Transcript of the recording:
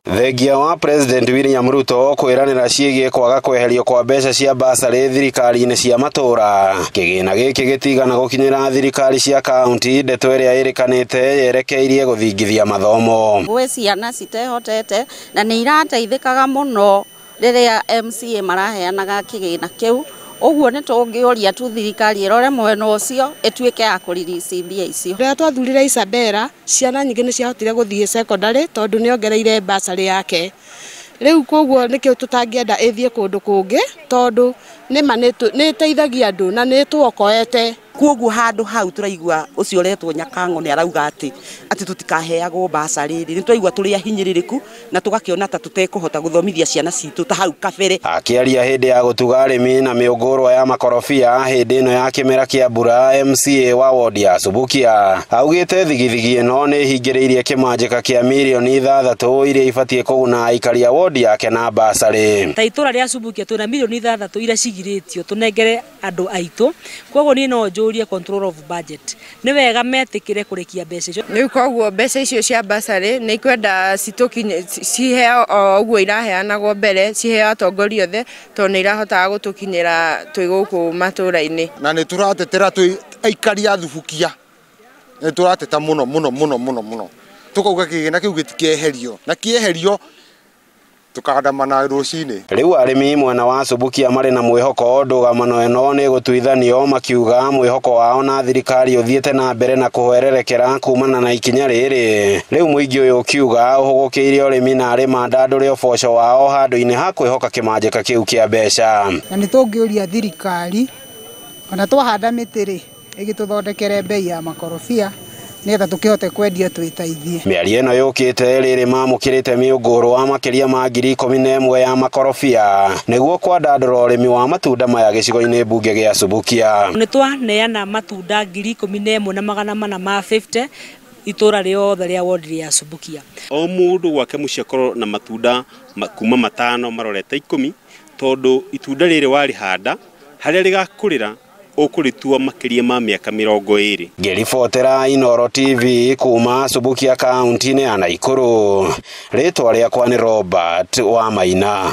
Thengia wa President William Ruto kwĩranĩra ciĩgiĩ kwaga kweherio kwa mbeca cia basarĩ thirikari-inĩ cia matũra. Kĩgĩna gĩkĩ gĩtigana gũkinyĩra thirikari cia kaunti, ndeto ĩrĩa ĩrĩkanĩte yerekeirie gũthingithia mathomo. Gwĩ ciana citehotete na nĩ irateithĩkaga mũno rĩrĩa MCA maraheanaga kĩgĩna kĩu. Ũguo nĩ tũngĩũria tu thirikari ĩrore mwena ũcio ĩtuĩke ya kũririci mbia icio. Rĩrĩa twathurire Isabella, ciana nyingĩ nĩ ciahotire gũthiĩ secondary tondũ nĩ ongereire bursary yake. Rĩu koguo nĩkĩo tũtangĩenda ĩthiĩ kũndũ kũngĩ tondũ nĩma nĩ ĩteithagia andũ na nĩ ĩtũokoete. Koguo handũ hau tũraigua ũcio ũretwo Nyakang'o nĩ arauga atĩ tũtikaheagwo bursary rĩ, nĩ twaigua tũrĩ ahinyĩrĩrĩku na tũgakĩona ta tũtekũhota gũthomithia ciana citũ ta hau kabere. Akĩaria hĩndĩ ya gũtuga arĩmi na mĩũngũrwa ya makorobia hĩndĩ ĩno ya kĩmera kĩa mbura, MCA wa wodi ya Subukia augĩte thigithigi ĩno nĩ ĩhingĩrĩirie kĩmanjĩka kĩa mirioni 6 iria ibatiĩ kũguna aikari a wodi yake na bursary. Ta itũra rĩa Subukia twĩna mirioni 6 iria cigirĩtio tũnengere andũ aitũ, koguo niĩ no njũrie control of budget nĩ wega metĩkĩre kũrĩkia mbeca icio. Rĩu koguo mbeca icio cia bursary nĩ ikwenda citũkinye ciheo o ũguo iraheanagwo mbere, ciheo atongoria othe tondũ nĩ irahotaga gũtũkinyĩra twĩ gũkũ matũra-inĩ. Na nĩ tũratetera twĩ aikari a Thubukia, nĩ tũrateta mũno mũno mũno mũno mũno, tũkauga kĩgĩna kĩu gĩtikeherio, na kĩeherio tukandamana rũcinĩ. Rĩu arĩmi mwena wa Subukia marĩ na mwĩhoko ndũgamano ĩno nĩ gũtuithanio, makiuga mwĩhoko wao na thirikari ũthiĩte na mbere na kũhwererekera kumana na ikinya rĩrĩ. Rĩu mũingĩ ũyũ ũkiuga ũhũgũkĩire ũrĩmi na arĩ mandandũre ũboco wao handũ-inĩ ha kwĩhoka kĩmanjĩka kĩu kĩa mbeca. Na nĩ tũngĩũria thirikari ona twahanda mĩtĩ rĩ, ĩgĩtũthondekere bei ya makorobia nĩgetha tũkĩhote kwendia twĩteithie. Mĩario ĩno yũkĩte rĩrĩ mamũkĩrĩte mĩũngũrwa makĩria ma 11,000 ya makorobia nĩguo kwandandũra ũrĩmi wa matunda maya gĩcigo-inĩ mbunge gĩa Subukia. Nĩ twaneana matunda 11,450 itũra rĩothe rĩa wodi ya Subukia. O mũndũ gwake mũciĩ akorwo na matunda kuma 5 marorete 10, tondũ itunda rĩrĩ warĩhanda harĩa rĩgakũrĩra ũkũrĩtua makĩria ma mĩaka 20. Ngĩribotera Inooro TV kuma Subukia kaunti-inĩ ya Nakuru, rĩtwa rĩakwa nĩ Robert Wamaina.